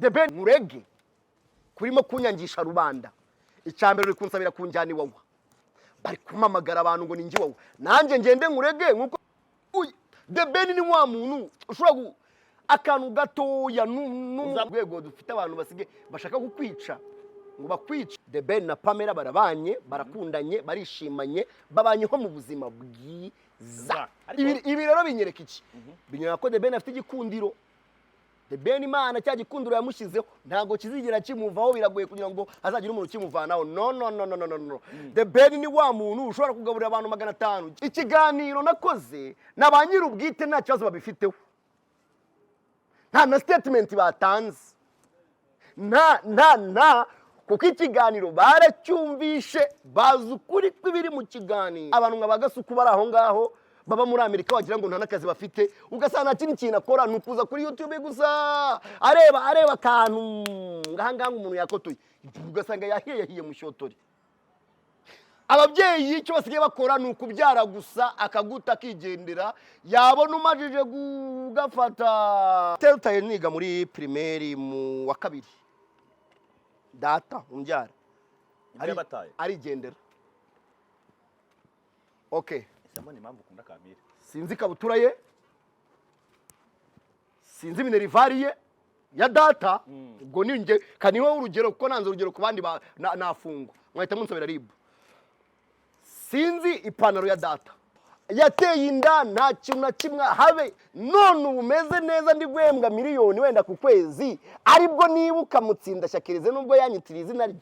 The Ben, nkurege kurimo kunyangisha rubanda. Icya mbere, uri kunsabira kunjyana Iwawa, bari kumamagara abantu ngo ni njye Iwawa, nanjye ngende nkurege nkuko The Ben ni wa muntu ushobora akantu gatoya rwego dufite abantu basigaye bashaka kukwica ngo bakwice. The Ben na Pamela barabanye, barakundanye, barishimanye, babanyeho mu buzima bwiza. Ibi rero binyereka iki? Binyereka ko The Ben afite igikundiro. The Ben, Imana cya gikundiro yamushyizeho ntabwo kizigera kimuvaho. Biragoye kugira ngo hazagire umuntu ukimuvanaho. No, no, no, no, no, no, no. The Ben ni wa muntu ushobora kugaburira abantu 500. Ikiganiro nakoze na ba nyir'ubwite nta kibazo babifiteho, nta na statement batanze, nta nta nta kuko ikiganiro baracyumvishe, bazi ukuri kw'ibiri mu kiganiro. Abantu nka ba Gasuku bari aho ngaho baba muri Amerika, wagira ngo nta n'akazi bafite, ugasanga nta kindi kintu akora ni ukuza kuri YouTube gusa, areba areba akantu ngaha ngaha umuntu yakotoye, ugasanga yahiye, yahiye mushotori. Ababyeyi icyo basigaye bakora ni ukubyara gusa, akaguta akigendera, yabona umajije kugafata. Terutaye niga muri primaire mu wa kabiri, data umbyara Yabataye. Arigendera, okay. Ese ni impamvu ukunda Kamire? Sinzi ikabutura ye, sinzi minerval ye ya data. Ubwo ni njye kaniwe urugero, kuko nanze urugero ku bandi nafungwa, mwahita munsabira RIB. Sinzi ipantaro ya data. Yateye inda, nta kintu na kimwe habe. None ubu umeze neza, ndi guhembwa miliyoni wenda ku kwezi, aribwo nibuka Mutsindashyakirize nubwo yanyitiriye izina rye.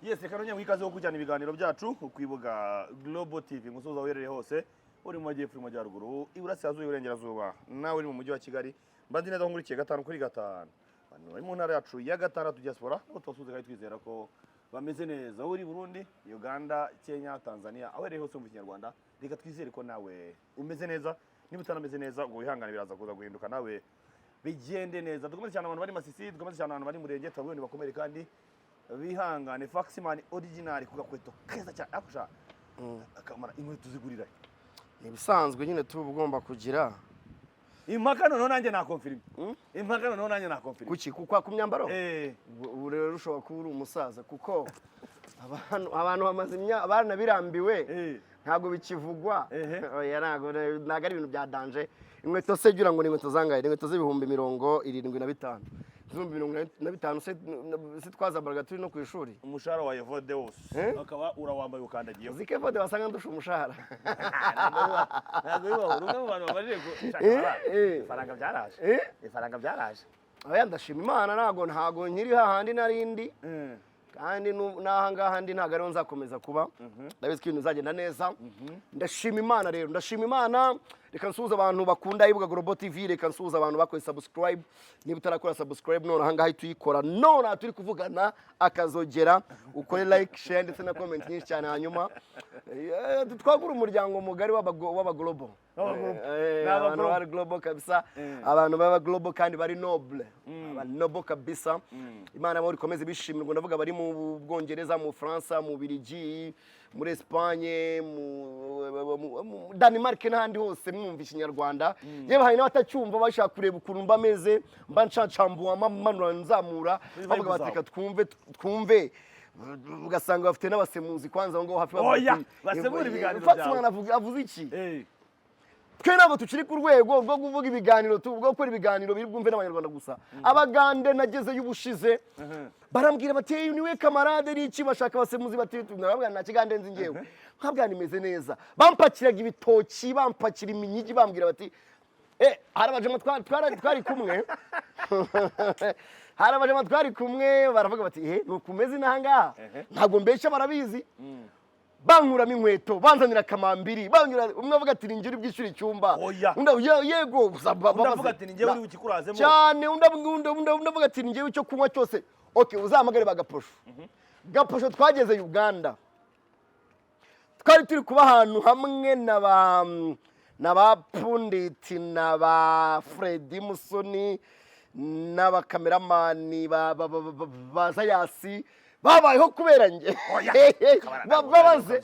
Yes, reka nongere ikaze yo kujyana ibiganiro byacu ku Ibuga Global TV. Musoza uherereye hose, uri mu majyepfo, uri mu majyaruguru, iburasirazuba, iburengerazuba, nawe uri mu mujyi wa Kigali, mba nzi neza ko nkurikiye gatanu kuri gatanu. Abantu bari mu ntara yacu ya gatandatu, diaspora, nabo tubasuhuze kandi twizera ko bameze neza. Uri Burundi, Uganda, Kenya, Tanzania, aho uherereye hose mu Kinyarwanda, reka twizere ko nawe umeze neza. Niba utanameze neza, ubwo wihangane, biraza kuza guhinduka nawe bigende neza. Dukomeze cyane abantu bari Masisi, dukomeze cyane abantu bari Murenge, tubabwire bakomere kandi bihangane. Faxman original ku gakweto keza cyane, ariko sha akamara inkweto zigurira. Ni ibisanzwe nyine, tuba ugomba kugira. Impaka noneho nanjye nakonfirima, impaka noneho nanjye nakonfirima. Kuki? Kuko ku myambaro. Eh. Ubu rero ushobora kuba uri umusaza, kuko abantu bamaze imyaka baranabirambiwe. Ntabwo bikivugwa. Oya, ntabwo ari ibintu bya danger. Inkweto se ugira ngo ni inkweto zangahe? Ni inkweto z'ibihumbi 75. Z'ibihumbi 45 se twazambaraga turi no ku ishuri? Umushahara wa Evode wose Eh? ukaba urawambaye, ukandagiyeho. Uzi ko Evode wasanga ndusha umushahara? Ntabwo bibaho, rumwe mu bantu babajije ko ifaranga byaraje. Eh? Ifaranga byaraje. Oya, ndashima Imana, ntabwo nkiri hahandi narindi, kandi n'aha ngaha ndi ntabwo ariho nzakomeza kuba. Ndabizi ko ibintu bizagenda neza. Ndashima Imana rero, ndashima Imana. Reka nsuhuze abantu bakunda Ibuga Global TV, reka nsuhuze abantu bakoze subscribe. Niba utarakora subscribe none aha ngaha, uhita uyikora none aha turi kuvugana, akazogera, ukore like, share ndetse na comment nyinshi cyane, hanyuma twagure umuryango mugari w'aba global. W'aba global. Eh, Ni aba abantu global. bari global kabisa, abantu baba global kandi bari noble, aba noble kabisa. Imana yabo ikomeze bishimirwa. Ndavuga bari mu Bwongereza, mu Faransa, mu Birigi, muri Espagne, mu Denmark n'ahandi hose mwumva Ikinyarwanda. Yewe, hari n'abatacyumva bashaka kureba ukuntu mba meze, mba ncacambuwa, manura, nzamura, Muri bavuga vibe bati zawe. reka twumve, twumve. Ugasanga bafite n'abasemuzi kwanza aho ngaho hafi, bavuga Oya, bati, basemura ibiganiro Fatima byawe. Avuze iki? Twe ntabwo tukiri ku rwego rwo kuvuga ibiganiro, rwo gukora ibiganiro biri bwumve n'Abanyarwanda gusa. Abagande nagezeyo ubushize, barambwira bati: "Hey, niwe kamarade n'iki?" Bashaka abasemuzi, bati nababwira nta kigande nzi ngewe, nkabwira nimeze neza. Bampakiraga ibitoki, bampakira iminyigi, bambwira bati hari abajama twari kumwe, hari abajama twari kumwe, baravuga bati: "Eh, nuko umeze inaha ngaha?" Ntabwo mbeshya, barabizi. Bankuramo inkweto, banzanira kamambiri, bambwira, umwe avuga ati: "Ni njye uri bwishyura icyumba." Oya. Undi yego gusa Undi avuga ati: "Ni njyewe uri bukikurazemo." Cyane. Undi avuga ati: "Ni njyewe icyo kunywa cyose." Okay, uzahamagare ba Gaposho. Gaposho twageze Uganda, twari turi kuba ahantu hamwe na ba Punditi na ba Fredi Musoni n'abakameramani ba Zayasi. Babayeho kubera njye. Oya, Kabara, ntabwo Babaze.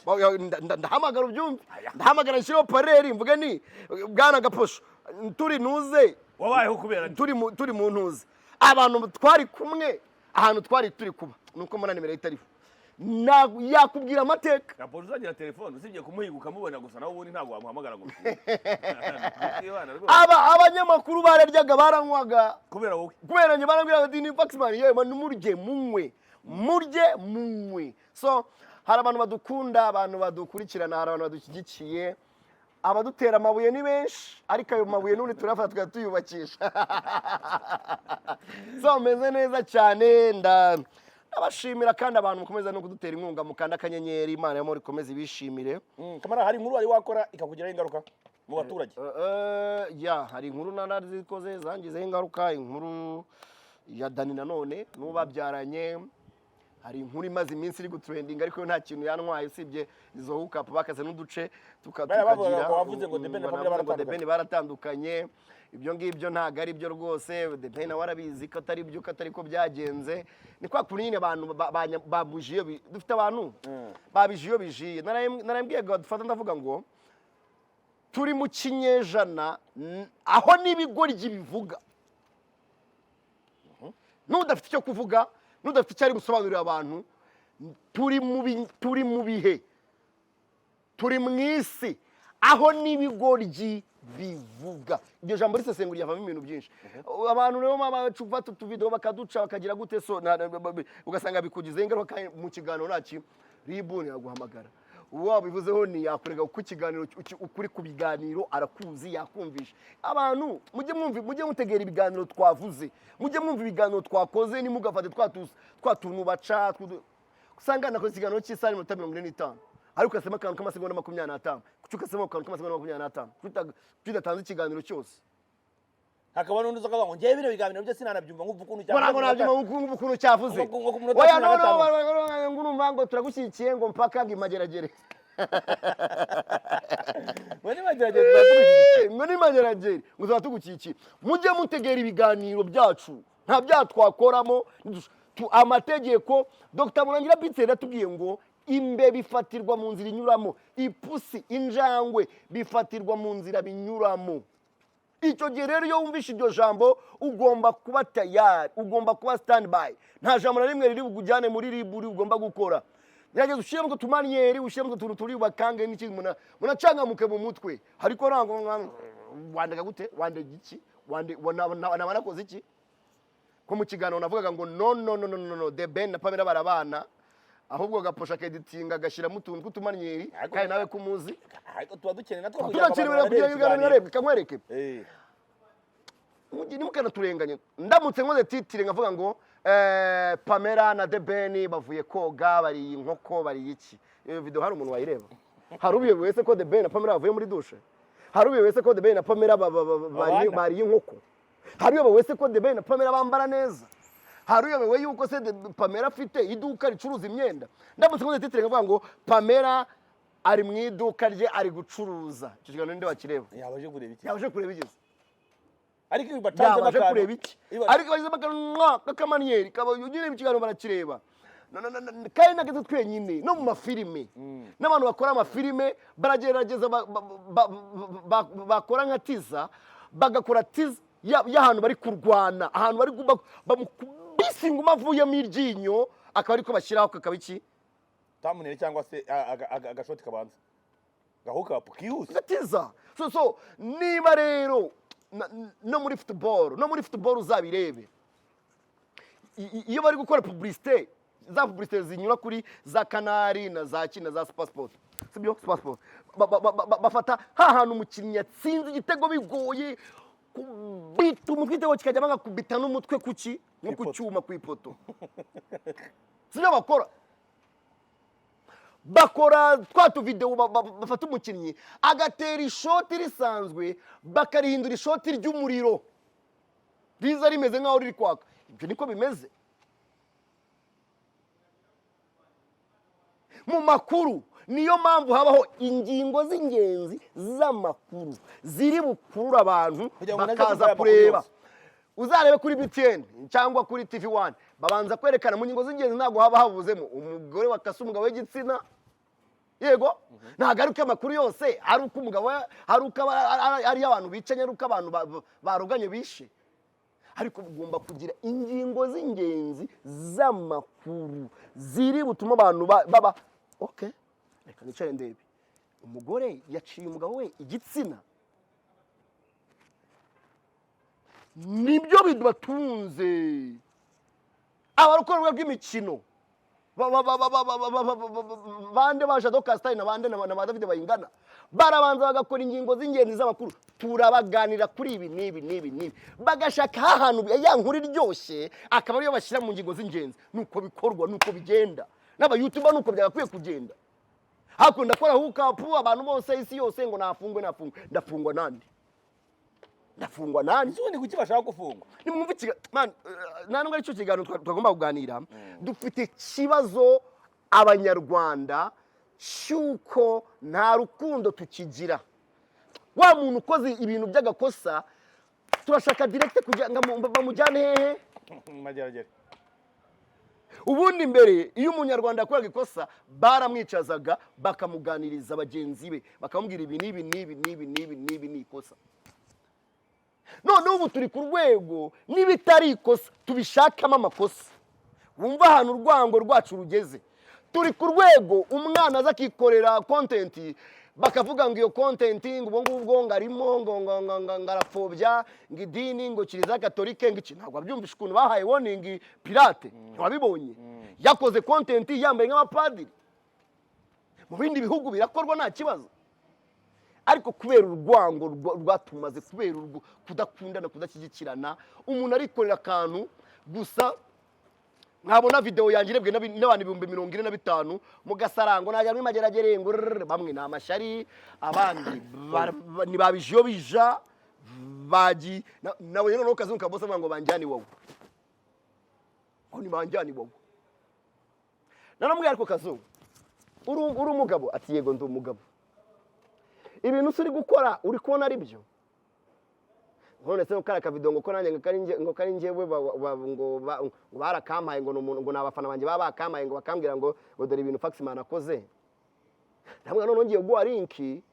Ndahamagara ubyumve. Aya. Ndahamagara nshyiraho pareri, mvuge ni bwana Gaposho turi ntuze. Wabayeho kubera nde? Turi mu ntuze, abantu twari kumwe, ahantu twari turi kuba, nuko mbona nimero ye itariho. Yakubwira amateka. Raporo uzagira telefone, usibye kumuhiga ukamubona gusa, nawe ubundi ntabwo wamuhamagara ngo ubikunde. Kwibana rwose. Aba abanyamakuru bararyaga, baranywaga kubera wowe. Kubera njye. Barambwira bati: "Ni Paxman, yewe man, murye munywe, murye munywe." So hari abantu badukunda, abantu badukurikirana, hari abantu badushyigikiye. Abadutera amabuye ni benshi, ariko ayo mabuye n'ubundi turayafata tukajya tuyubakisha. So meze neza cyane, ndabashimira kandi abantu mukomeza no kudutera inkunga, mukanda akanyenyeri. Imana y'amahoro ikomeze ibishimire. Kamara, hari inkuru wari wakora ikakugiraho ingaruka mu baturage? Ya, hari inkuru narazikoze zangizeho ingaruka, inkuru ya Dani nanone n'uwo babyaranye. Hari inkuru imaze iminsi iri gutrendinga, ariko yo nta kintu yantwaye usibye izo hookup bakaze n'uduce Bariya bavugaga tukagira. ngo wavuze ngo The Ben na Pamela Navuze ngo The baratandukanye. Ben baratandukanye. Ibyo ngibyo ntabwo ari byo rwose. The Ben nawe arabizi ko atari byo, ko atari ko byagenze. Ni kwa kuntu nyine abantu babuje iyo dufite abantu babije iyo bijiye. Narambwiye Godfather, ndavuga ngo turi mu kinyejana aho n'ibigoryi bivuga. N'udafite icyo kuvuga, n'udafite icyo ari busobanurire abantu, turi mu bihe, turi mu isi aho n'ibigoryi bivuga. Iryo jambo risesengura ryavamo ibintu byinshi. Abantu rero baba bafata utuvidewo bakaduca, bakagira gute, so ugasanga bikugizeho ingaruka. Kandi mu kiganiro nta kintu, RIB ntiyaguhamagara, uwo wabivuzeho ntiyakurega, kuko ikiganiro ukuri ku biganiro arakuzi, yakumvisha. Abantu mujye mwumva, mujye mutegera ibiganiro twavuze, mujye mwumva ibiganiro twakoze, ntimugafate twa tuntu baca usanga nakoze ikiganiro cy'isaha n'iminota 45, ariko ugasema akantu k'amasegonda 25. Kuki ugasema akantu k'amasegonda 25? Kuki udatanze ikiganiro cyose? Hakaba n'undi uza akavuga ngo ngewe bino biganiro byo sinanabyumva, nkumva ukuntu Ngo ntabwo nabyumva nkumva ukuntu cyavuze. Ngo ku munota Oya, cumi na no, no, gatanu. ngo urumva ngo turagushyigikiye, ngo mpaka ngo imageragere. Ngo nibagerageze tuba Ngo ni mageragere, ngo tuzaba tugukikiye. Mujye mutegera ibiganiro byacu, nta byaha twakoramo. Amategeko Dr Murangira Bitse yatubwiye ngo imbe bifatirwa mu nzira inyuramo, ipusi, injangwe bifatirwa mu nzira binyuramo. Icyo gihe rero iyo wumvishe iryo jambo, ugomba kuba tayari, ugomba kuba stand by. Nta jambo na rimwe riri bukujyane muri RIB ugomba gukora. Gerageza ushyiremo utwo tumanyeri, ushyiremo utwo tuntu turi bakange n'ikindi, munacangamuke mu mutwe. Ariko ntabwo wandega gute, wandega iki, naba nakoze iki? Ko mu kiganiro navugaga ngo no, no, no, no, no, no, The Ben na Pamela barabana, ahubwo gaposha akeditinga agashyiramo utuntu tw'utumanyeri. Kandi nawe kumuzi. Ariko tuba dukeneye natwo kugira ngo Tunakenewe abantu kugira ngo ibiganiro barebe. binarebwe, kankwereke. Ntimukanaturenganyi. Ndamutse nkoze titre nkavuga ngo Pamela na The Ben bavuye koga, bariye inkoko, bariye iki, iyo video hari umuntu wayireba? Hari ubiyobewe wese ko The Ben na Pamela bavuye muri douche? Hari ubiyobewe wese ko The Ben na Pamela Babana? bariye inkoko? Hari uyobewe wese ko The Ben na Pamela bambara neza? Hari uyobewe yuko se Pamela afite iduka ricuruza imyenda? Ndamutse nkoze titre nkavuga ngo Pamela ari mu iduka rye ari gucuruza, icyo kiganiro ninde wakireba? Yaba aje kureba iki? Yaje kureba igeze? Ariko iyo bacanzemo Yabaje akantu kureba iki? Ariko bashyizemo akantu k'akamanyeri kaba nyine, ikiganiro barakireba. Kandi ntabwo twenyine, no mu mafilime n'abantu bakora amafilime baragerageza bakora nka teaser, bagakora teaser y'ahantu bari kurwana, ahantu bari bamukubise inguma avuyemo iryinyo, akaba ariko bashyiraho kakaba iki? Thumbnail cyangwa se agashoti kabanza gahukapu kihuse. Gatiza. So niba rero no muri football uzabirebe, iyo bari gukora publicité, za publicité zinyura kuri za Canal na za ki na za SuperSport, sibyo? SuperSport bafata ha hantu umukinnyi yatsinze igitego bigoye, kubita umutwe, igitego kikajya, bagakubita n'umutwe kuki, nko ku Ipoto. cyuma, ku ipoto. Sibyo bakora? Bakora twa tuvidewo bafata umukinnyi agatera ishoti risanzwe, bakarihindura ishoti ry'umuriro riza rimeze nk'aho riri kwaka. Ibyo niko bimeze mu makuru. Niyo mpamvu habaho ingingo z'ingenzi z'amakuru ziri bukurure abantu Kugira ngo naze bakaza kuvuga aya makuru kureba. yose. Uzarebe kuri BTN cyangwa kuri TV 1. Babanza kwerekana mu ngingo z'ingenzi, ntabwo haba havuzemo umugore wakase umugabo w'igitsina. Yego, ntabwo ari uko amakuru yose ari uko umugabo ari uko ari abantu bicanye, ari uko abantu baroganye bishe, ariko ugomba kugira ingingo z'ingenzi z'amakuru ziri butume abantu baba okay, reka nicare ndebe umugore yaciye umugabo we igitsina. Nibyo bibatunze abarokora bw'imikino bande ba Jado Castar na bande na ba David Bayingana, barabanza bagakora ingingo z'ingenzi z'amakuru, turabaganira kuri ibi n'ibi n'ibi n'ibi, bagashaka ahantu ya nkuru iryoshye akaba ariyo bashyira mu ngingo z'ingenzi. Nuko bikorwa, nuko bigenda n'abayutuba, nuko byagakwiye kugenda. Hakunda kora hookup, abantu bose, isi yose ngo nafungwe, nafungwe, ndafungwa nande? Ndafungwa nande? Ese ubundi kuki bashaka gufungwa? Nimwumve man, nta nubwo aricyo kiganiro twagomba kuganira. Dufite ikibazo abanyarwanda cy'uko nta rukundo tukigira. Wa muntu ukoze ibintu by'agakosa, turashaka direct kugira ngo bamujyane hehe? Mageragere. Ubundi mbere iyo umunyarwanda yakoraga ikosa, baramwicazaga, bakamuganiriza, bagenzi be bakamubwira ibi n'ibi n'ibi n'ibi n'ibi n'ibi ni ikosa. Noneho ubu turi ku rwego n'ibitari ikosa tubishakamo amakosa. Wumva ahantu urwango rwacu rugeze? Turi ku rwego umwana aza akikorera content, bakavuga ngo iyo content, ngo ubwo ngubwo ngo arimo ngo arapfobya ngo idini, ngo Kiliziya Gatolike, ngo iki. Ntabwo wabyumvishe ukuntu bahaye warning Pirate? Ntiwabibonye? Yakoze content yambaye nk'abapadiri. Mu bindi bihugu birakorwa, nta kibazo, ariko kubera urwango rwatumaze, kubera kudakundana, kudashyigikirana, umuntu arikorera akantu gusa, mwabona video yanjye irebwe n'abantu 45,000, mugasarango najya muri Mageragere ngo rrrr. Bamwe ni amashyari, abandi ntibabije iyo bija bagi nawe noneho kazungu kabose avuga ngo banjyane iwawe, ngo nibanjyane iwawe. Naramubwiye, ariko kazungu, uri umugabo? Ati yego, ndi umugabo. Ibintu se uri gukora uri kubona ari byo? None se kariya kavido, ngo ko nanjye ngo kari njyewe, ngo barakampaye, ngo ni umuntu, ngo ni abafana banjye baba bakampaye, ngo bakambwira ngo dore ibintu Faxman akoze. Ntabwo none ngiye guha link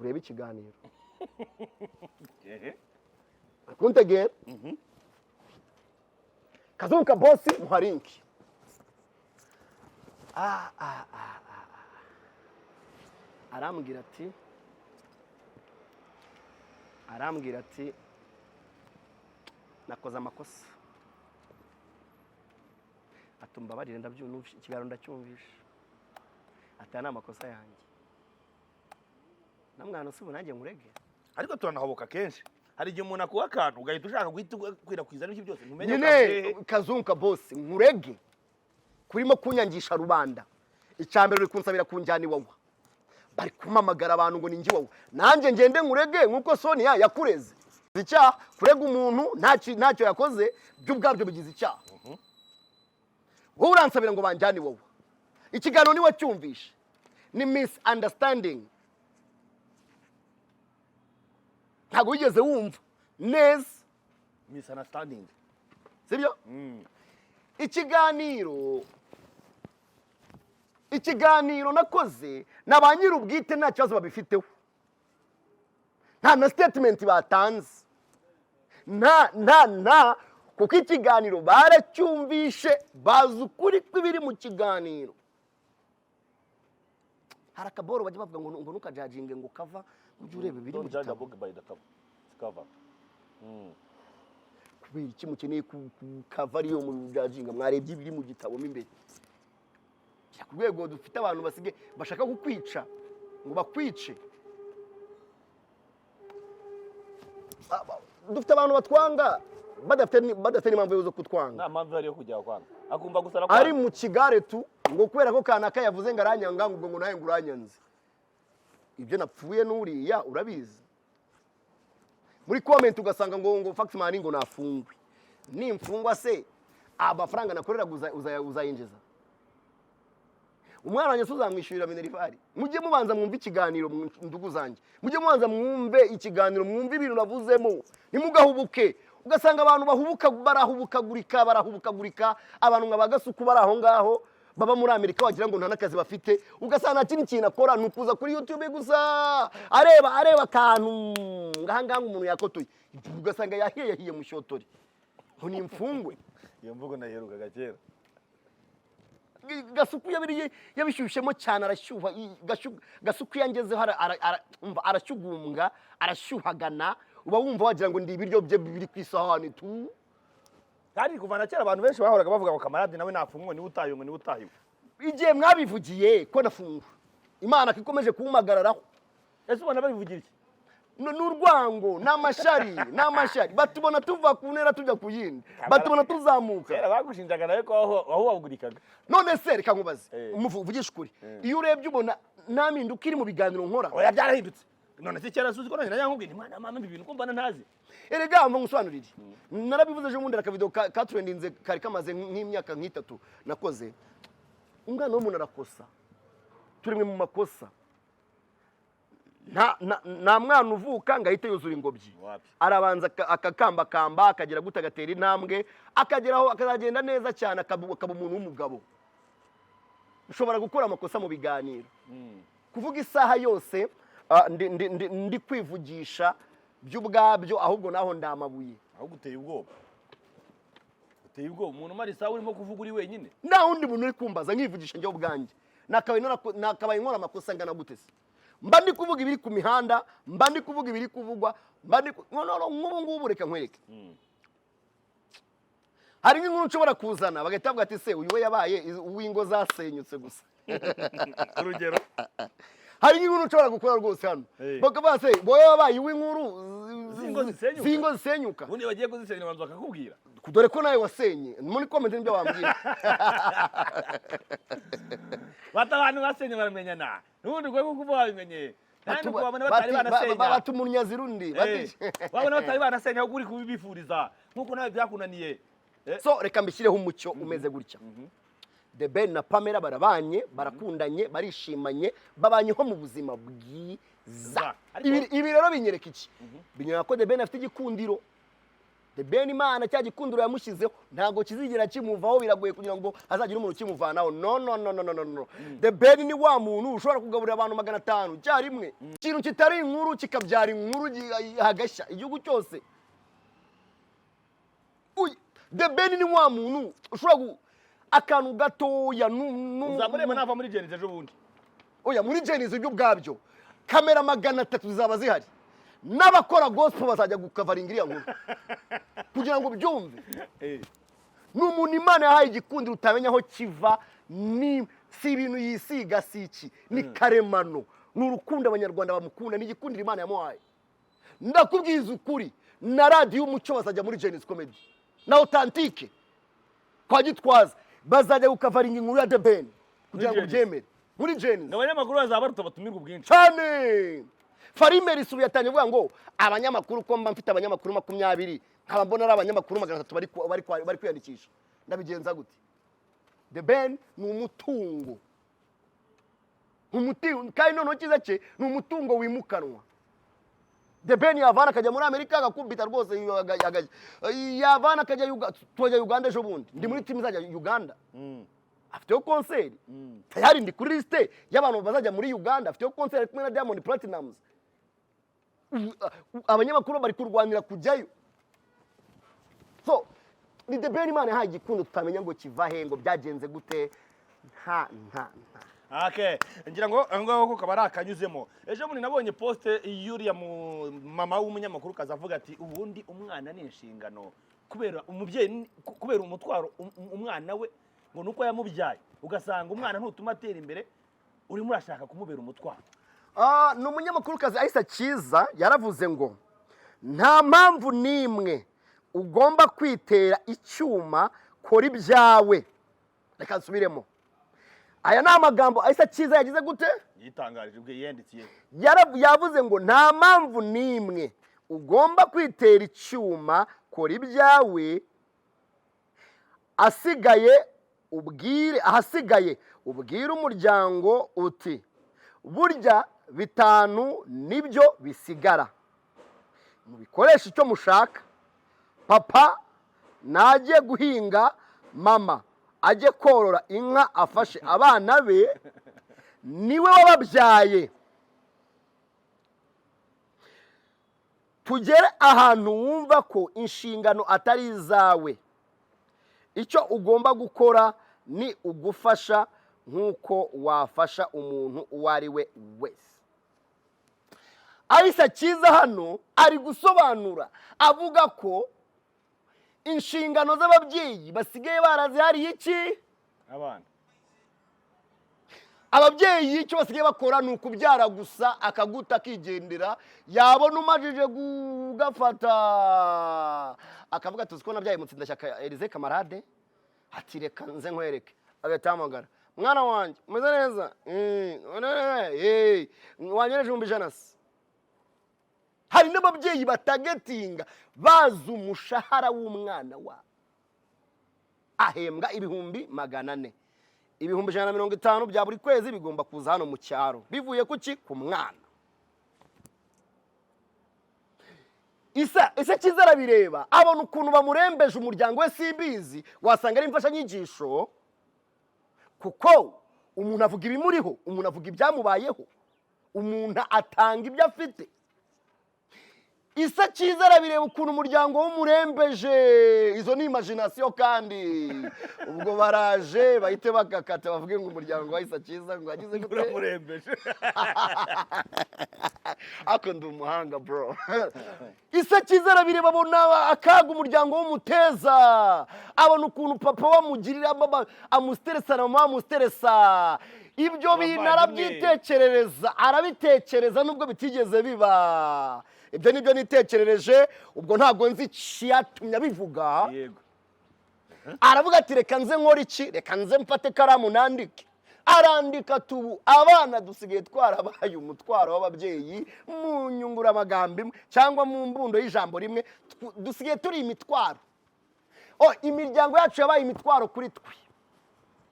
urebe ikiganiro. Ehe. Kuntegera kazungu kabosi, muha link. Ah, ah, ah, ah, ah. Arambwira ati nakoze amakosa, ati umbabarire, ndabyumva, ikiganiro ndacyumvisha, ati aya ni amakosa yanjye. Na mwana ubu nanjye nkurege. Ariko turanahoboka kenshi. Hari igihe umuntu akuha akantu ugahita ushaka guhita ukwirakwiza n'ibyo byose, ntumenye Nyine akavuye he. Kazungu kabosi, nkurege kurimo kunyangisha rubanda. Icya mbere, uri kunsabira kunjyana iwawa, bari kumpamagara abantu ngo ni njye iwawa. Nanjye ngende nkurege nk'uko Sonia yakureze? Icyaha kurega umuntu ntacyo yakoze, byo ubwabyo bigize icyaha. Wowe uransabira ngo banjyane iwawa, ikiganiro niwe cyumvishe, ni misunderstanding, ntabwo wigeze wumva neza. Misunderstanding. Sibyo? Ikiganiro nakoze na ba nyir'ubwite nta kibazo babifiteho, nta na statement batanze, nta, kuko ikiganiro baracyumvishe, bazi ukuri kw'ibiri mu kiganiro. Hari akaboro bajya bavuga ngo ntukajajinge ngo kava, ujye ureba ibiri mu Don't judge a gitabo. book by the cover. It's cover. Kubera iki mukeneye kava ariyo mu jajinga? Mwarebye ibiri mu gitabo mo imbere. Shyira ku rwego dufite abantu basigaye bashaka kukwica ngo bakwice. Dufite abantu batwanga badafite n'impamvu zo kutwanga. Nta mpamvu ihari yo kujya kwanga, akumva gusa Ari mu kigare tu, ngo kubera ko kanaka yavuze ngo aranyanga, ngo ubwo ngo nawe ngo uranyanze. Ibyo napfuye n'uriya urabizi. Muri comment ugasanga ngo Faxman ngo nafungwe. Nimfungwa se amafaranga nakoreraga uzayinjiza? Umwana wanjye se uzamwishyurira minerval? Mujye mubanza mwumve ikiganiro mu ndugu zanjye, mujye mubanza mwumve ikiganiro, mwumve ibintu navuzemo, ntimugahubuke. Ugasanga abantu bahubuka, barahubukagurika, barahubukagurika. Abantu nka ba Gasuku bari aho ngaho baba muri Amerika, wagira ngo nta n'akazi bafite. Ugasanga nta kindi kintu akora, ni ukuza kuri YouTube gusa, areba areba akantu ngaha ngaha umuntu yakotoye, ugasanga yahiye, yahiye mushotori ngo ni imfungwe. Iyo mvugo nayiherukaga kera. Gasuku yabiriye, yabishyushyemo cyane, arashyuha. Gasuku yangezeho umva, arashyugumbwa, arashyuhagana, uba wumva wagira ngo ndi ibiryo bye biri ku isahani tu. Kandi kuva na kera abantu benshi bahoraga bavuga ngo kamarade nawe nafungwe, niwe utahiwe, ngo niwe utahiwe. Igihe mwabivugiye ko nafungwa, Imana ko ikomeje kumpagararaho. Ese ubona babivugira iki? Ni urwango, ni amashari, ni amashari. Batubona tuva ku ntera tujya ku yindi, batubona tuzamuka. Kera bagushinjaga nawe ko wahubagurikaga. None se reka nkubaze, uvugishe ukuri, iyo urebye ubona nta mpinduka iri mu biganiro nkora? Oya, byarahindutse. None se kera suzi ko nanjye najya nkubwira mwana mama, ibi bintu ko mbona ntazi? Erega mva ngusobanurire, narabivuze ejo bundi, akavido katrendinze kari kamaze nk'imyaka nk'itatu nakoze. Umwana w'umuntu arakosa, turi mu makosa. Nta mwana uvuka ngo ahite yuzura ingobyi. Wapi. Arabanza akakambakamba, akagera gute, agatera intambwe, akageraho, akazagenda neza cyane, akaba umuntu w'umugabo. Ushobora gukora amakosa mu biganiro, kuvuga isaha yose, ndi kwivugisha by'ubwabyo, ahubwo naho ndamabuye. Ahubwo uteye ubwoba, uteye ubwoba. Umuntu umara isaha urimo kuvuga uri wenyine. Nta wundi muntu uri kumbaza, nkivugisha njyewe ubwanjye. Nakabaye nkora amakosa angana gute se? Mba ndi kuvuga ibiri ku mihanda, mba ndi kuvuga ibiri kuvugwa, mba ndi no, no, no, nk'ubu ngubu reka nkwereke, hari nk'inkuru nshobora kuzana bagahita bavuga ati: "Se uyu we yabaye uw'ingo zasenyutse gusa." Urugero? Hari nk'inkuru nshobora gukora rwose hano, bakavuga: "Se wowe wabaye uw'inkuru z'ingo zisenyuka?" Z'ingo zisenyuka. Ubundi bagiye kuzisenya banza bakakubwira. Dore ko nawe wasenye, muri comment nibyo bambwira. Bata abantu basenye baramenyana n'ubundi rwego kuko babimenye nta nubwo babona batari banasenya. Bata umunyazirundi. Wabona batari banasenya, ahubwo uri kubibifuriza nk'uko nawe byakunaniye. So reka mbishyireho umucyo umeze gutya: The Ben na Pamela barabanye, barakundanye, barishimanye, babanyeho mu buzima bwiza. Ibi rero binyereka iki? Binyereka ko The Ben afite igikundiro. The Ben, Imana cya gikundiro yamushyizeho ntabwo kizigera kimuvaho. Biragoye kugira ngo hazagire umuntu ukimuvanaho. No, no, no, no, no, no, no. The Ben ni wa muntu ushobora kugaburira abantu 500 icyarimwe, ikintu kitari inkuru kikabyara inkuru, hagashya igihugu cyose. The Ben ni wa muntu ushobora akantu gatoya Uzamureba nava muri Gen-Z ejo bundi. Oya, muri Gen-Z ibyo ubwabyo kamera 300 zizaba zihari, n'abakora gospel bazajya gukavaringa iriya nkuru kugira ngo byumve. Ni umuntu Imana yahaye igikundiro utamenya aho kiva. Ni si ibintu yisiga, si iki, ni karemano, ni urukundo Abanyarwanda bamukunda, ni igikundiro Imana yamuhaye. Ndakubwiza ukuri, na Radiyo Umucyo bazajya muri Gen-Z Comedy, na Authentique kwa Gitwaza bazajya gukavaringa inkuru ya The Ben kugira ngo Gen-Z. byemere muri Gen-Z. Ngo abanyamakuru bazaba baruta batumirwa ubwinshi. Cyane. Farimeri isubu yatangiye kuvuga ngo abanyamakuru, ko mba mfite abanyamakuru 20, nkaba mbona ari abanyamakuru 300 bari kwiyandikisha, ndabigenza gute? The Ben ni umutungo. Kandi noneho cyiza cye ni umutungo wimukanwa. The Ben yavana akajya muri Amerika agakubita rwose, yavana akajya turajya Uganda ejo bundi, ndi muri timu izajya Uganda, afiteho concert tayari, ndi kuri lisite y'abantu bazajya muri Uganda, afiteho concert ari kumwe na Diamond Platnumz. Abanyamakuru bari kurwanira kujyayo. So ni The Ben Imana yahaye igikundo tutamenya ngo kiva he, ngo byagenze gute, nta nta nta. Okay, ngira ngo aho ngaho ko kaba ari akanyuzemo. Ejo bundi nabonye post y'uriya mu mama w'umunyamakuru kaza avuga ati: "Ubundi umwana ni inshingano kubera umubyeyi kubera umutwaro umwana we ngo nuko yamubyaye, ugasanga umwana ntutuma atera imbere, urimo urashaka kumubera umutwaro." Ah, ni umunyamakurukazi Aisa Cyiza yaravuze ngo nta mpamvu n'imwe ugomba kwitera icyuma, kora ibyawe. Reka nsubiremo, aya ni amagambo Aisa Cyiza yagize gute? Yitangarije ubwe, yiyandikiye. Yavuze ngo nta mpamvu n'imwe ugomba kwitera icyuma, kora ibyawe, asigaye ubwire, ahasigaye ubwire umuryango uti burya bitanu nibyo bisigara, mubikoreshe icyo mushaka. Papa najye guhinga, mama ajye korora inka, afashe abana be, niwe wababyaye. Tugere ahantu wumva ko inshingano atari izawe, icyo ugomba gukora ni ugufasha nk'uko wafasha umuntu uwo ari we wese. Aisa Cyiza hano ari gusobanura avuga ko inshingano z'ababyeyi basigaye barazihariye iki? Abana. Ababyeyi icyo basigaye bakora ni ukubyara gusa, akaguta akigendera, yabona umajije kugafata akavuga, "Tuzi ko nabyaye Mutsindashyaka Elize Kamarade," ati, "Reka nze nkwereke." Agahita ahamagara, "Mwana wanjye, umeze neza? Wanyohereje 100,000 se?" Hari n'ababyeyi batagetinga bazi umushahara w'umwana wabo, ahembwa 400,000, 150,000 bya buri kwezi bigomba kuza hano mu cyaro bivuye ku ki? Ku mwana. Isa Cyiza arabireba, abona ukuntu bamurembeje umuryango we. Simbizi, wasanga ari imfashanyigisho, kuko umuntu avuga ibimuriho, umuntu avuga ibyamubayeho, umuntu atanga ibyo afite. Isa Cyiza arabireba ukuntu umuryango w'umurembeje. Izo ni imagination, kandi ubwo baraje bahite bagakata bavuge ngo umuryango wa Isa Cyiza ngo wagize gute? Uramurembeje. Ariko ndi umuhanga, bro. Isa Cyiza arabireba, abona akaga umuryango w'umuteza, abona ukuntu papa wamugirira, mama amusteresa na mama amusteresa. Ibyo bintu Abavandimwe. Arabyitekerereza, arabitekereza nubwo bitigeze biba. Ibyo nibyo nitekerereje, ubwo ntabwo nzi icyatumye abivuga. Aravuga ati, "Reka nze nkore iki? Reka nze mfate ikaramu nandike." Arandika, tubu abana dusigaye twarabaye umutwaro w'ababyeyi. Mu nyunguramagambo imwe cyangwa mu mbundo y'ijambo rimwe, dusigaye turi imitwaro. Oh, imiryango yacu yabaye imitwaro kuri twe.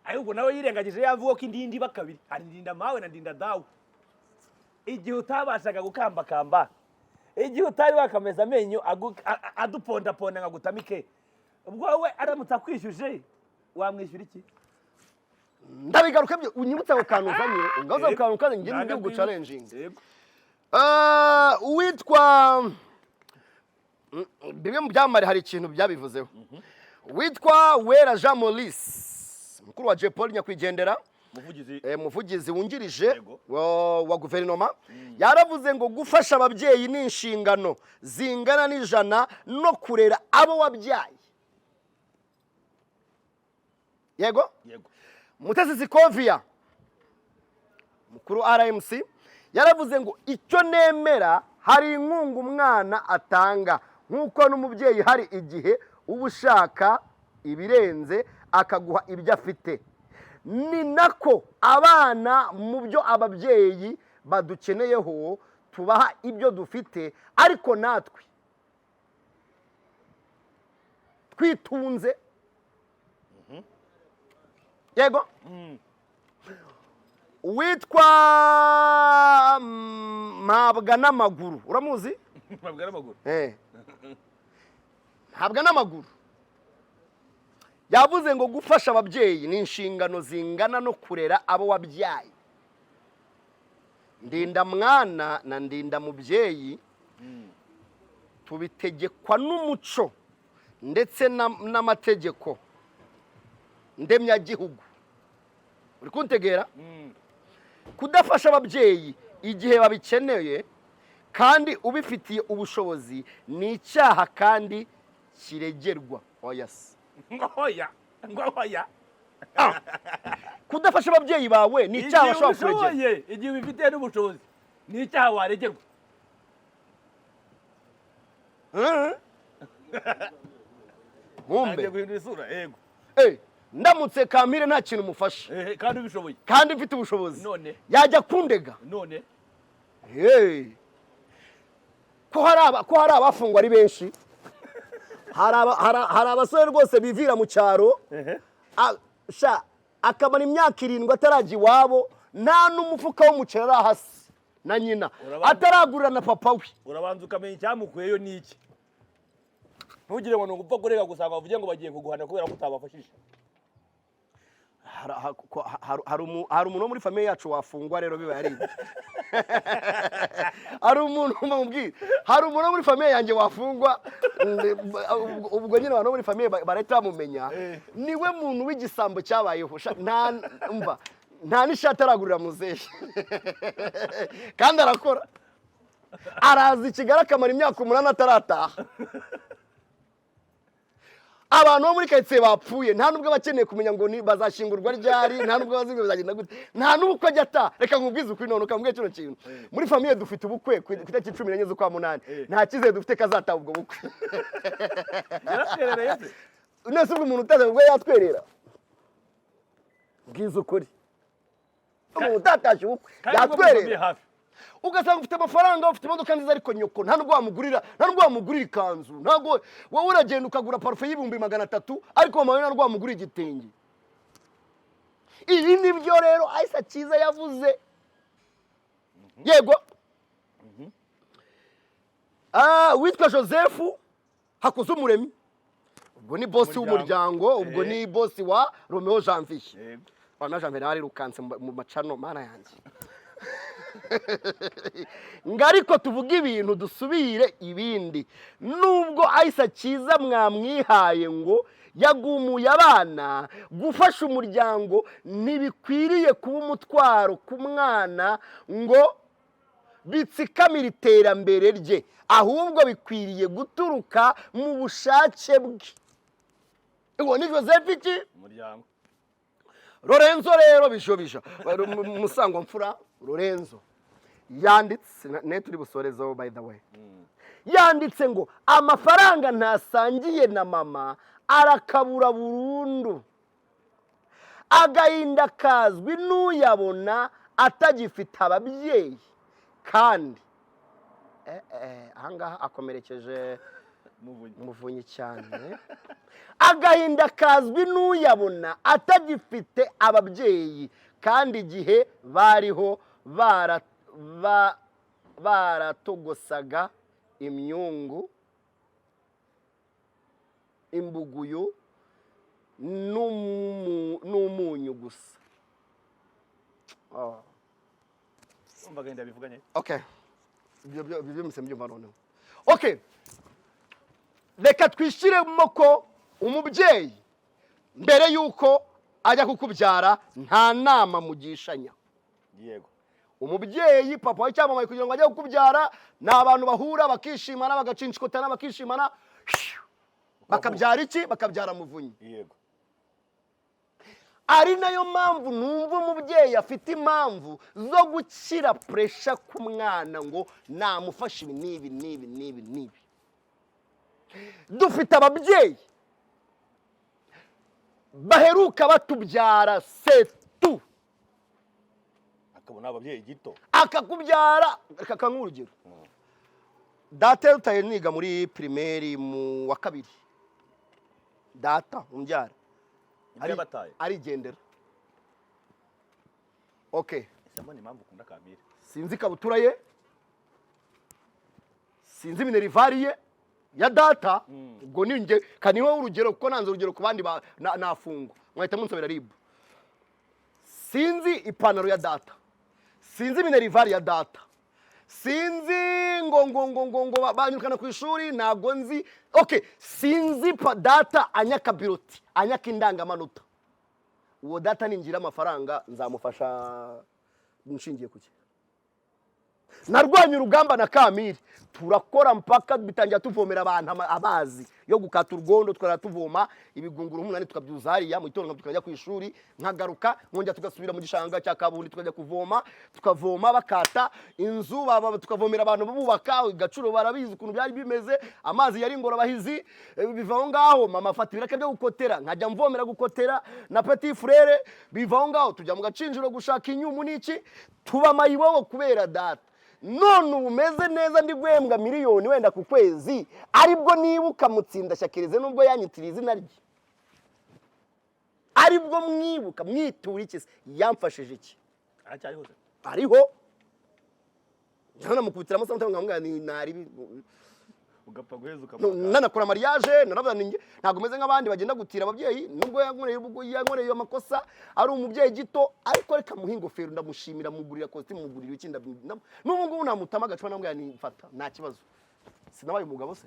Ahubwo nawe yirengagije yavuga ko indindi iba kabiri, hari ndinda mawe na ndinda dawe. Igihe utabashaga gukambakamba, igihe utari wakameza amenyo adupondaponda ngo agutamike, ubwo wowe aramutse akwishyuje wamwishyura iki? Ndabigaruka ibyo. Unyibutse ako kantu uzanye, ungaze ako kantu kandi ngende ndi guchallenginga. Yego. Uwitwa bimwe mu byamamare hari ikintu byabivuzeho. Witwa Wera Jean Maurice, mukuru wa Jay Polly nyakwigendera, Umuvugizi. Umuvugizi wungirije wa guverinoma, yaravuze ngo gufasha ababyeyi ni inshingano zingana n'ijana no kurera abo wabyaye. Yego. Yego. Mutesi Scovia, mukuru RMC, yaravuze ngo icyo nemera, hari inkunga umwana atanga nk'uko n'umubyeyi hari igihe uba ushaka ibirenze akaguha ibyo afite. Ni nako abana mu byo ababyeyi badukeneyeho tubaha ibyo dufite, ariko natwe twitunze. Yego. Uwitwa Mpabwa n'amaguru, uramuzi? Mpabwa n'amaguru. Ntabwa n'amaguru yavuze ngo gufasha ababyeyi ni inshingano zingana no kurera abo wabyaye. Ndinda mwana na ndinda mubyeyi tubitegekwa n'umuco ndetse n'amategeko ndemyagihugu. Uri kuntegera? Kudafasha ababyeyi igihe babikeneye kandi ubifitiye ubushobozi ni icyaha kandi kiregerwa. Oya se! Ngo hoya, ngo hoya. Kudafasha ababyeyi bawe ni icyaha Igihe bashobora kuregera. ubishoboye, igihe ubifitiye n'ubushobozi, ni icyaha waregerwa. Nkumbe. Agiye guhindura isura, yego. Ndamutse Kampire nta kintu mufasha kandi ubishoboye kandi mfite ubushobozi, None. yajya kundega? None. Hey. Ko hari abafungwa ari benshi, hari abasore rwose bivira mu cyaro, sha akamara imyaka 7 atarajya iwabo, nta n'umufuka w'umuceri arahasi na nyina, ataragurira na papa we. Urabanza ukamenya icyamukuyeyo ni iki. Ntugire ngo ni ugupfa kurega gusa ngo bavuge ngo bagiye kuguhana kubera ko utabafashije. Hari umuntu wo muri famille yacu wafungwa rero bibaye ari ibyo. Hari umuntu mubwira, hari umuntu wo muri famille yanjye wafungwa. Ubwo nyine abantu bo muri famille barahita bamumenya. Niwe muntu w'igisambo cyabayeho. Nta mva, nta n'ishati aragurira muzehe, kandi arakora, araza i Kigali akamara imyaka 8 atarataha. Abantu bo muri karitsiye bapfuye, nta nubwo abakeneye kumenya ngo ni bazashyingurwa ryari, nta nubwo bazi ngo bizagenda gute, nta n'ubukwe ajya ataha. Reka nkubwize ukuri none, ukambwira kino kintu: muri famille dufite ubukwe ku itariki 14 z'ukwa munani. Nta cyizere dufite ko azataha ubwo bukwe. Yaratwerereye se? Nese ubwo umuntu utaza ubwo yatwerera? Bwiza ukuri, umuntu utatashye ubukwe Kandi ubwo mufamiye yatwerera? hafi. Ugasanga ufite amafaranga, ufite imodoka nziza, ariko nyoko nta nubwo wamugurira ikanzu. Ntabwo wowe uragenda ukagura parufe y'300,000, ariko mama we nta nubwo wamugurira igitenge. Ibi ni byo rero Aisa Cyiza yavuze. Yego. Witwa Joseph Hakuzumuremyi, ubwo ni bosi Umuryango. w'umuryango, ubwo ni bosi wa Romeo Janvier. Romeo Janvier nawe arirukanse mu macano, mana yanjye. Ngo ariko tuvuge ibintu, dusubire ibindi. Nubwo Aisa Cyiza mwamwihaye ngo yagumuye abana, gufasha umuryango ntibikwiriye kuba umutwaro ku mwana ngo bitsikamire iterambere rye, ahubwo bikwiriye guturuka mu bushake bwe. Uwo ni Joseph iki? Umuryango. Lorenzo rero, bijobija Musangwa mfura Lorenzo yanditse ne turi busorezeho, by the way, yanditse ngo amafaranga ntasangiye na mama arakabura burundu, agahinda kazwi n'uyabona atagifite ababyeyi. Kandi ahangaha akomerekeje Muvunyi. Muvunyi cyane. Agahinda kazwi n'uyabona atagifite ababyeyi, kandi igihe bariho baratogosaga imyungu, imbuguyu n'umunyu gusa. Oh. Umva agahinda bivuganye. Okay, ibyo mpise mbyumva noneho. Okay, reka twishyiremo ko umubyeyi mbere y'uko ajya kukubyara nta nama mugishanya. Umubyeyi, papa we cyangwa mama, kugira ngo ajye kukubyara, ni abantu bahura bakishimana, bagacinshikotana, bakishimana, bakabyara iki? Bakabyara Muvunyi. Ari nayo mpamvu numva umubyeyi afite impamvu zo gushyira pressure ku mwana ngo namufashe ibi n'ibi n'ibi n'ibi n'ibi. Dufite ababyeyi baheruka batubyara setu. Akabona ababyeyi gito. Akakubyara. Reka kanguhe urugero: data yarutaye niga muri primaire mu wa kabiri. Data umbyara Yabataye. arigendera. Okay. Ese mbona impamvu ukunda Kamire? Sinzi ikabutura ye, sinzi minerval ye ya data. Ubwo ni nge kaniho urugero, kuko nanze urugero ku bandi nafungwa, mwahita munsabira RIB. Sinzi ipantaro ya data, sinzi minerval ya data, sinzi ngo banyirukana ku ishuri, ntabwo nzi. Okay, sinzi pa data anyaka bulletin, anyaka indangamanota. Uwo data ningira amafaranga nzamufasha nshingiye kuki? Narwanye urugamba na Kamiri, turakora mpaka bitangira tuvomera abantu amazi yo gukata urwondo. Tukajya tuvoma ibigunguru 8, tukabyuza hariya mu gitondo, tukajya ku ishuri, nkagaruka nkongera tugasubira mu gishanga cya Kabundi, tukajya kuvoma, tukavoma bakata inzu, tukavomera abantu bubaka Gacuro. Barabizi ukuntu byari bimeze, amazi yari ingorabahizi. Biva aho ngaho, mama afata ibiraka byo gukotera, nkajya mvomera gukotera na petit frère. Biva aho ngaho, tujya mu Gacinjiro gushaka inyumu n'iki, tuba mayibobo kubera data. None ubu umeze neza, ndi guhembwa miliyoni wenda ku kwezi, aribwo nibuka Mutsindashyakirize, nubwo yanyitiriye izina rye, aribwo mwibuka. Mwitura iki se? Yamfashije iki? Aracyariho se? Ariho. Njyewe namukubitiramo sometimes nkamubwira ni naribi. Ugapfa guheza ukamuha. Nanakora mariage, naravuga nti njye ntabwo meze nk'abandi bagenda gutira ababyeyi. Nubwo yankoreye amakosa ari umubyeyi gito, ariko reka muhe ingofero, ndamushimira, mugurira kositimu, mugurira iki, n'ubu ngubu namutama agacupa, namubwira nti mfata, nta kibazo, sinabaye umugabo se?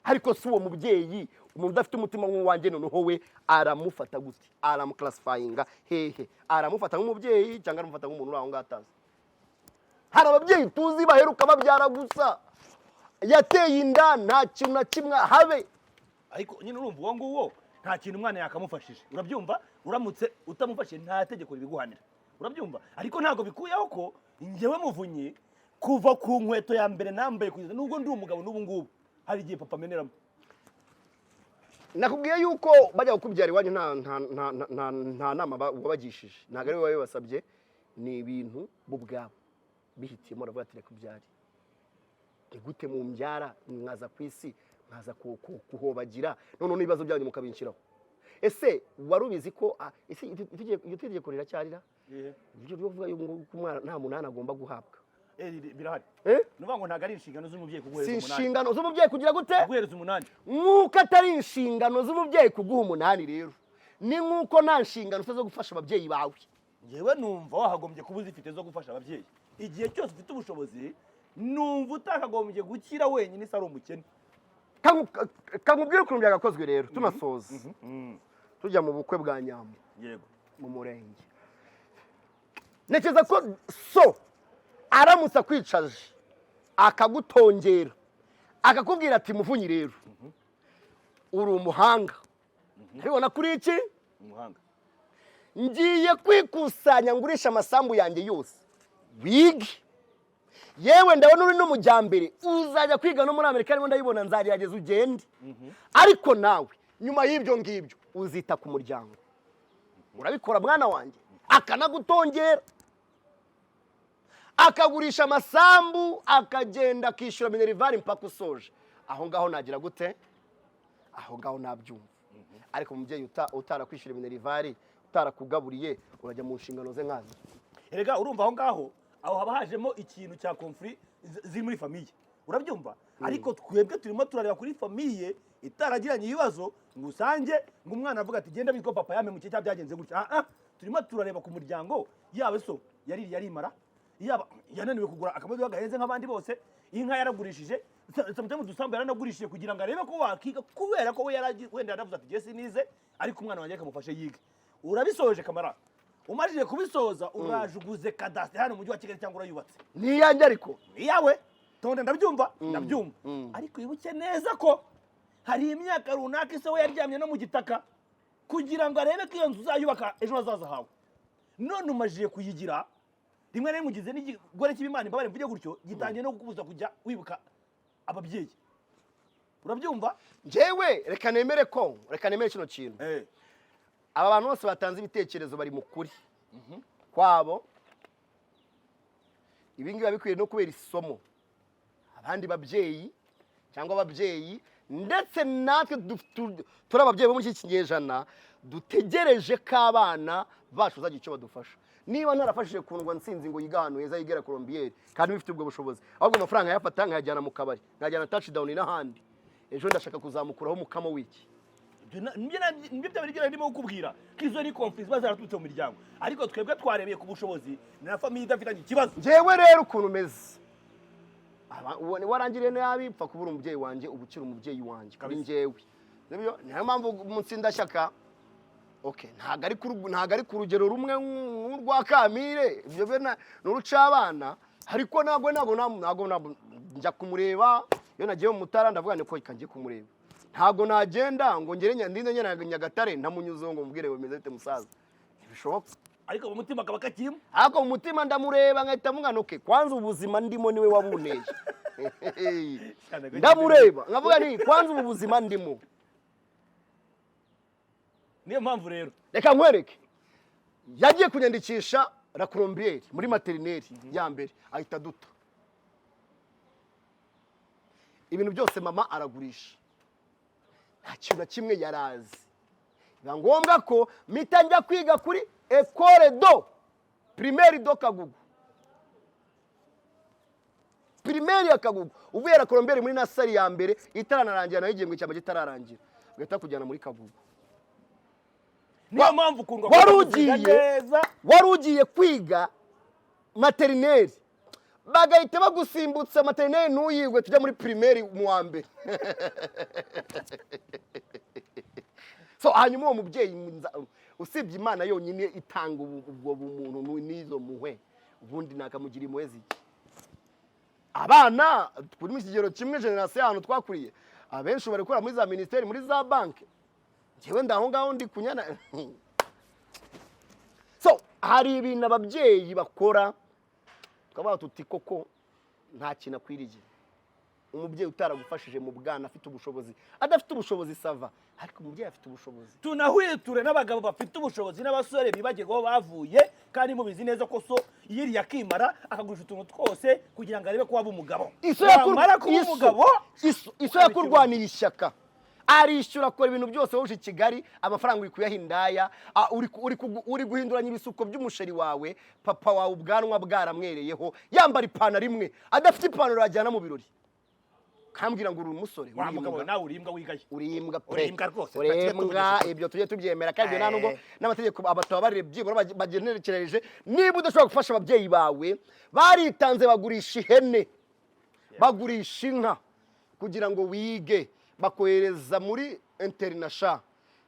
Ariko si uwo mubyeyi, umuntu udafite umutima nk'uwanjye, noneho we aramufata gute? Aramuclassifyinga hehe? Aramufata nk'umubyeyi cyangwa aramufata nk'umuntu uri aho ngaho atazi? Hari ababyeyi tuzi baheruka babyara gusa, yateye inda, nta kintu na kimwe habe. Ariko nyine urumva, uwo nguwo nta kintu umwana yakamufashije, urabyumva? Uramutse utamufashije, nta tegeko ribiguhanira, urabyumva? Ariko ntabwo bikuyeho ko njyewe Muvunyi, kuva ku nkweto ya mbere nambaye kugeza nubwo ndi umugabo n'ubu ngubu, hari igihe papa ameneramo. Nakubwiye yuko bajya kukubyara iwanyu nta nama wabagishije, ntabwo ari wowe wabibasabye, ni ibintu bo ubwabo bihitiyemo. Baravuga ati: "Reka ubyare." Ni gute mumbyara mwaza ku isi, mwaza kuhobagira, noneho n'ibibazo byanyu mukabinshyiraho? Ese wari ubizi ko ese iryo tegeko riracyarira, ibyo byo kuvuga yuko umwana nta munani agomba guhabwa? Birahari. Eh? Ni ukuvuga ngo ntabwo ari inshingano z'umubyeyi kuguhereza Si umunani. inshingano z'umubyeyi kugira gute? Kuguhereza umunani. Nk'uko atari inshingano z'umubyeyi kuguha umunani rero, ni nk'uko nta nshingano ufite zo gufasha ababyeyi bawe. Njyewe numva wahagombye kuba uzifite zo gufasha ababyeyi igihe cyose ufite ubushobozi. Numva utakagombye gukira wenyine isi ari umukene. Kankubwire ukuntu byagakozwe rero, tunasoza, tujya mu bukwe bwa Nyambo mu murenge. Ntekereza ko so aramutse akwicaje, akagutongera, akakubwira ati: "Muvunyi rero, uri umuhanga, ndabibona kuri iki, Umuhanga. ngiye kwikusanya ngurisha amasambu yanjye yose wige. Yewe, ndabona uri n'umujyambere, uzajya kwiga no muri Amerika, arimo ndabibona, nzagerageza ugende. Ariko nawe nyuma y'ibyo ngibyo uzita ku muryango. Urabikora, mwana wanjye?" Akanagutongera, akagurisha amasambu, akagenda akishyura minerval mpaka usoje. Aho ngaho nagira gute? Aho ngaho nabyumva. Ariko umubyeyi utarakwishyura minerval, utarakugaburiye, urajya mu nshingano ze nkazo? Erega urumva, aho ngaho aho haba hajemo ikintu cya conflit ziri muri famille, urabyumva? Ariko twebwe turimo turareba kuri famille itaragiranye ibibazo, ngo usange ngo umwana avuga ati: "Genda bitwa papa yampemukiye" cyangwa byagenze gutya. Ah ah, turimo turareba ku muryango, yaba so yaririye arimara, yaba yananiwe kugura akamodoka gahenze nk'abandi bose, inka yaragurishije, sometimes udusambu yaranagurishije kugira ngo arebe ko wakiga, kubera ko we wenda yaravuze ati: "Jye sinize, ariko umwana wanjye akamufashe yige." Urabisoje kamara, umajije kubisoza, urajuguze kadasiteri hano mu mujyi wa Kigali cyangwa urayubatse. Ni iyanjye ariko. Iyawe tonde, ndabyumva, ndabyumva. Ariko wibuke neza ko hari imyaka runaka ise we yaryamye no mu gitaka kugira ngo arebe ko iyo nzu uzayubaka ejo hazaza hawe. None umajije kuyigira, rimwe na rimwe ugize n'ikigore cy'Imana, imbabare mvuge gutyo, gitangiye no kukubuza kujya wibuka ababyeyi, urabyumva? Njyewe reka nemere kino kintu: aba bantu bose batanze ibitekerezo bari mu kuri kwabo. Ibi ngibi biba bikwiye no kubera isomo abandi babyeyi cyangwa ababyeyi, ndetse natwe turi ababyeyi bo muri iki kinyejana dutegereje ko abana bacu bazagira icyo badufasha. Niba ntarafashije Kundwa Nsinzi ngo yige ahantu heza, yigera Colombier, kandi bifite ubwo bushobozi, ahubwo amafaranga nkayafata nkayajyana mu kabari, nkayajyana Touchdown n'ahandi, ejo ndashaka kuzamukuraho umukamo w'iki? Ibyo nibyo byaba byo ndimo kukubwira, ko izo ni conflit ziba zaraturutse mu miryango, ariko twebwe twarebeye ku bushobozi na famille idafitanye ikibazo. Njyewe rero ukuntu umeze, warangiriye nabi, pfa kubura umubyeyi wanjye, uba ukiri umubyeyi wanjye kuri Kabisa. njyewe. Nibyo, niyo mpamvu umutsindashyaka, okay, ntabwo ari ku rugero rumwe nk'urwa Kamire, ibyo byo ni urucabana, ariko ntabwo njya kumureba. Iyo nagiye mu Mutara, ndavuga ni ko reka njye kumureba. Ntabwo nagenda ngo ngere ndinde ngera Nyagatare ntamunyuzeho ngo mubwire ngo bimeze bite musaza, ntibishoboka. Ariko mu mutima akaba kakirimo. Ariko mu mutima ndamureba nkahita mvuga nti: "Okay, kwanza ubuzima ndimo niwe wabunteye." Ndamureba nkavuga nti: "Kwanza ubu buzima ndimo." Niyo mpamvu rero. Reka nkwereke, yagiye kunyandikisha La Colombiere muri maternelle ya mbere, ahita aduta ibintu byose, mama aragurisha, nta kintu na kimwe yarazi. Biba ngombwa ko mpita njya kwiga kuri École de primaire de Kagugu. Primaire. Primaire ya Kagugu, uvuye La Colomberi muri nursery ya mbere itaranarangira, nayo igihembwe cya mbere kitararangira, bagahita bakujyana muri Kagugu. Niyo mpamvu ukundwa Wari kuvuga neza. Wari ugiye kwiga maternelle, bagahita bagusimbutsa maternelle, ntuyigwe, tujya muri primaire mu wa mbere. So hanyuma uwo mubyeyi usibye Imana yonyine itanga ubwo bumuntu n'izo mpuhwe, ubundi nakamugira impuhwe ziki? Abana turi mu kigero kimwe, génération y'ahantu twakuriye, abenshi bari gukora muri za minisiteri, muri za banki. Njyewe ndaho ngaho ndi kunyana. So hari ibintu ababyeyi bakora tukavuga tuti koko nta kintu akwiriye. Umubyeyi utaragufashije mu bwana afite ubushobozi, adafite ubushobozi, ça va, ariko umubyeyi afite ubushobozi. Tunahwiture n'abagabo bafite ubushobozi n'abasore bibagirwa aho bavuye, kandi mubizi neza ko so yiriye akimara, akagurisha utuntu twose kugira ngo arebe ko waba umugabo. Iso yakur- Wamara kuba umugabo, iso yakurwaniye ishyaka, arishyura, akora ibintu byose, wowe uje i Kigali, amafaranga uri kuyaha indaya, uri guhinduranya ibisuko by'umusheri wawe. Papa wawe ubwanwa bwaramwereyeho, yambara ipantaro imwe, adafite ipantaro yajyana mu birori, kambwira ngo uri umusore. Wa Uri mugabo imbwa. Nawe uri imbwa wigaye. Uri imbwa pe. Uri imbwa rwose, Uri tujye imbwa. tuvugisha. Ibyo tujye tubyemera, kandi ibyo nta nubwo n'amategeko abatabarire byibura bagenekereje. Niba udashobora gufasha ababyeyi bawe, baritanze, bagurisha ihene, bagurisha inka kugira ngo wige, bakohereza muri internat sha.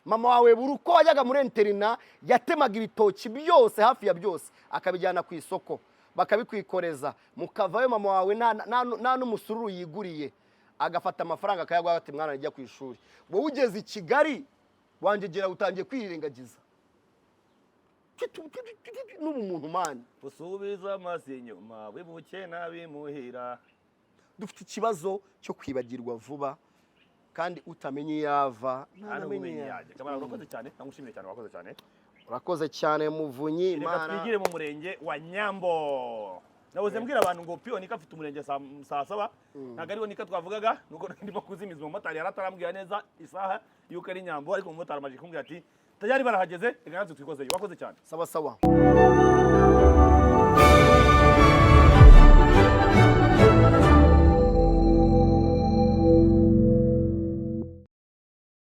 Mama wawe buri uko wajyaga muri internat yatemaga ibitoki byose, hafi ya byose, akabijyana ku isoko, bakabikwikoreza, mukavayo mama wawe nta n'umusururu yiguriye, agafata amafaranga akayaguha, ati: "Mwana, jya ku ishuri." Wowe ugeze i Kigali, wanjegera, utangiye kwirengagiza n'ubumuntu, man. Usubiza amaso inyuma, wibuke n'abimuhira. Dufite ikibazo cyo kwibagirwa vuba, kandi utamenye iyo ava ntanamenye iyo yajya. Kamara, urakoze cyane, nagushimiye cyane, wakoze cyane. Urakoze cyane, Muvunyi. Reka Imana. twigire mu murenge wa Nyambo. Nabuze mbwira abantu ngo Piyonika afite umurenge saa 7, ntabwo ariwo Nika twavugaga, nuko ndimo kuzimiza. Umumotari yari atarambwira neza isaha yuko ari Nyambo, ariko umumotari amaze kumbwira ati tayari barahageze, reka natwe twikozeyo. Wakoze cyane. Sawa sawa.